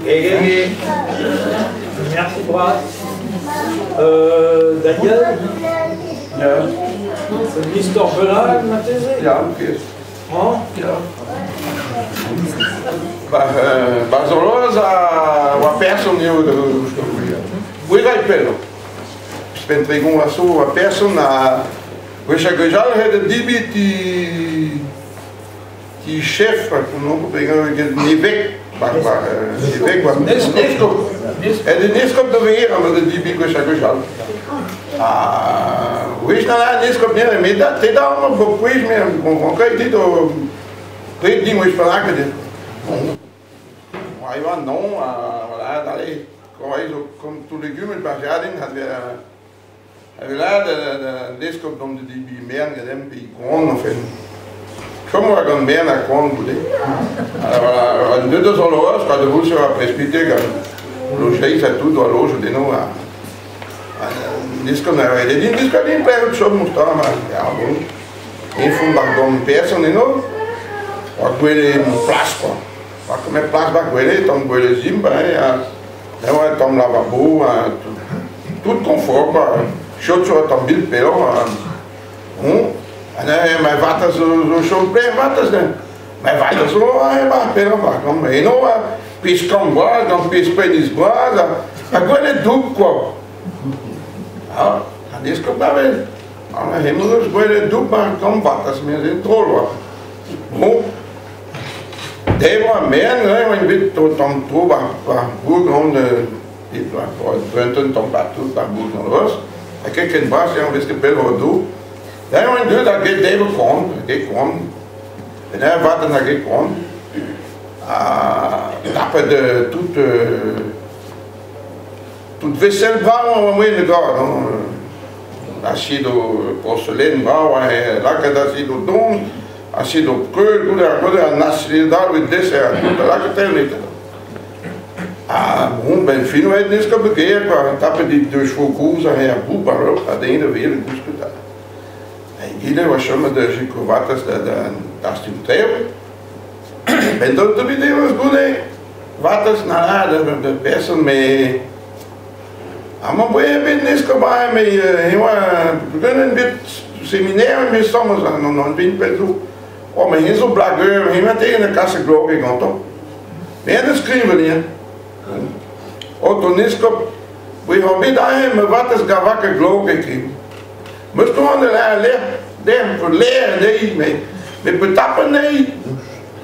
Gege. Merci bras. Daniel? Ya. Un istor bennak marteze? Ya, ok. Hañ? Ya. Ba Zoloz a oa person eo da Gwezhall pell. Ouzhpenn 30 a zo oa person ha gwech ha gwech all ret debriñ ti ti chef non nevek nevek oa eskob. En un eskob da vezañ da debriñ gwech ha gwech all. Ha gwech na an eskob ne met da te da amañ vo pouez me on dit o pred din gwech bennak dit. Bon, non, voilà, allez, comme tous les légumes, par jardin, avait là l'escope dont de bi mern gadem bi koan enfin. Chom oa gant mern ha koan goude. Alors, an deus an loaz, pa de vous sur ar presbyter gant lojeiz ha tout oa loj deno ha l'escope na ret din disko din per chom mousta ma ya bon. E fon bar gant person eno oa gwele plas quoi. Oa kemer plas ba gwele, tamm gwele zim ba ha oa tamm lavabo ha tout confort quoi. Chot zo tamm bil pelon ha ha ma vata zo zo chom plein vatas ne. Ma vata zo ha ba pelon ba gant eno pis kamm bras gant pis penis bras ha gwele doub quoi. Ha an eskob da vel. Ha hemañ eus gwele doub ba gant vatas me zo drol oa. Bon. Debr ar mern neuze oa bet o tamm tro war bourg an Brunton tamm partout war bourg an Ross. Ha ket ken bras eo vez ket pell war do. Da oa deuet da get debr koan, get koan. En ur vat da get koan. Ha tapet tout tout vaisselle brav oa moaien da gaout. Assied o porcelaine brav, lakaet assied o don, assied o preul, goude ar goude an assied all evit dessert, tout a lakaet evit. Ha bon, ben fin oa aet eskob e kêr, quoi. Tapet dit deux chevaux kozh ha ar boub ar ha den da welet gousket. Ha egile oa chomet da Jikovatas da dastum trev. Ben dont da bet eo eus goude. Vatas na da person me amañ boe bet eskob ae me e oa gant bet séminaire me sommers an an bin pell zo. O me hen zo blagueur, hen ma tegen de kasse gloge gantañ. Me en skriven hier. Otto eskob, we har bet ae me vatas gavake gloge kin. Meus to an de la leer, der voor leer nee me me betappen nee.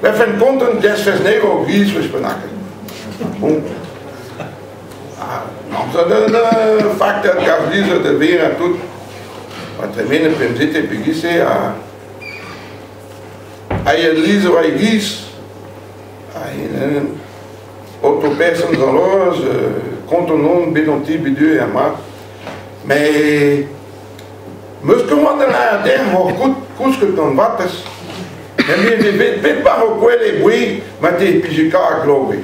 We van konten des vers nego gies we spenakken. Bon. Ah, non, de fakt dat gaz de weer en tout. Wat tremene pem zitten begisse a a lize wa gies. A Otto person zaloz konto non bedonti bidu e ma. Mais meus ket da la der hor kousket gant vates. Me me bet bet bar o gwele boué ma te pije ka globe.